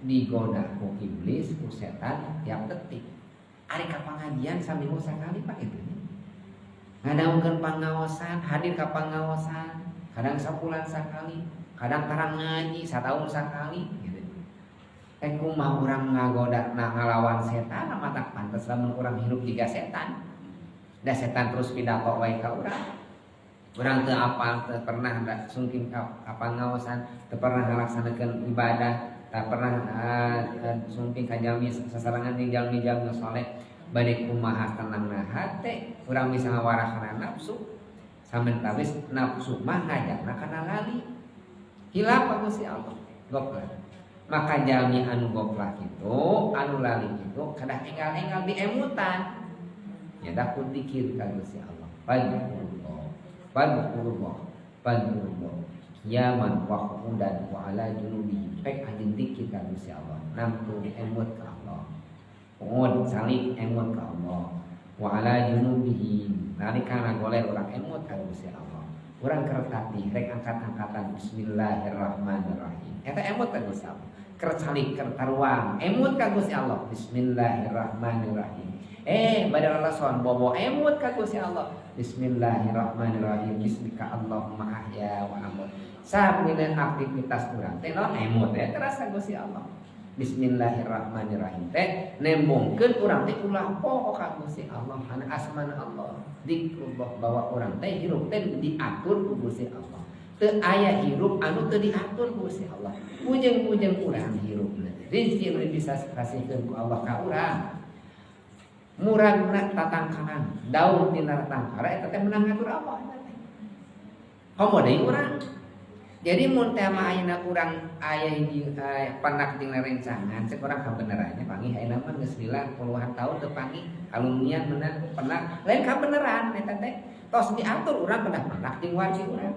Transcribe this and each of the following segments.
Digoda ku iblis, ku setan tiap detik. Ari ka pangajian saminggu sakali, Pak, itu ngadangukeun pangaosan, hadir ka pangaosan kadang sabulan sakali, kadang tarang ngaji satahun sakali gitu. Eh, kumaha urang ngagoda, nah, ngalawan setan? Matak pantes lamun urang hirup jiga setan da setan terus pidato wae ka urang. Urang teu apal, teu pernah da sungking ka pangaosan, teu pernah ngalaksanakeun ibadah, tak pernah sumping ka jalmi sasarengan jeung jalmi-jalmi soleh. Bade kumaha tenangna hate urang bisa ngawarahna nafsu, samentawis nafsu mah ngajakna kana lali, hilap ka Gusti Allah, goplah. Maka jalmi anu goplah itu, anu lali itu, kedah enggal-enggal diemutan ya dah ku dikir ka Gusti Allah. Fadkurullah, fadkurullah, fadkurullah qiyaman wa qu'udan wa ala junubihim. Pek anjeun dikir ka Gusti Allah, nangtung emut ka Allah, qu'ud salik emut ka Allah, wa ala junubihim nalika goler urang emut ka Gusti Allah. Urang kertati rek angkat-angkatan, bismillahirrahmanirrahim, eta emut ka Gusti Allah. Keur calik, keur taruang, emut ka Gusti Allah, bismillahirrahmanirrahim. Eh, bade lalason, bobo, emut ka Gusti Allah, bismillahirrahmanirrahim, bismika Allahumma ahya wa amut. Samina aktivitas urang teh naon, emut ya terasa Gusti Allah. Bismillahirrahmanirrahim teh nembongkeun urang teh ulah poho ka Gusti Allah, kana asmana Allah, zikrullah, bahwa urang teh hirup teh diatur ku Gusti Allah. Teu aya hirup anu teu diatur ku Gusti Allah. Ujung-ujung urang hirup rezeki anu bisa kasihkeun ku Allah ka urang, muragna tatangkalan, daun tina tangkara eta teh menang ngatur Allah teh. Komo deui urang. Jadi mun teh mah ayeuna urang aya hiji pendak jeung rencangan, cek urang kabenerannya panggih. Ayeuna mah geus lila puluhan tahun teu panggih alumnian menang pendak, lain kabeneran eta teh tos diatur urang kedah pendak jeung wargi urang.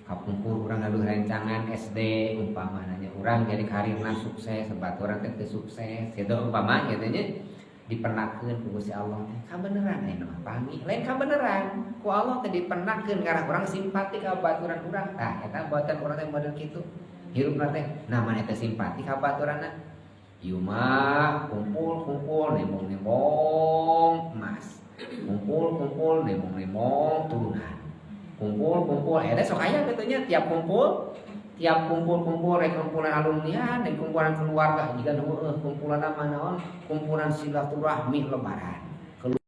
Kapungkur urang gaduh rencangan SD umpamana nya, urang jadi karirna sukses, sebab urang teh teu sukses gitu umpama gitu nya, dipendakeun ku Gusti Allah teh. Kabeneran ayeuna mah panggih, lain kabeneran, ku Allah teh dipendakeun ngarah urang simpati ka baturan urang. Tah, eta buatan urang teh model kitu hirupna teh. Nah, mana teh simpati ka baturanna? Ieu mah kumpul-kumpul nembong-nembong emas, kumpul-kumpul nembong-nembong turunan, kumpul-kumpul eta sok aya kitu nya. Tiap kumpul, tiap kumpul-kumpul, rek kumpulan alumnian, rek kumpulan keluarga, jika nu kumpulan apa naon, kumpulan silaturahmi lebaran.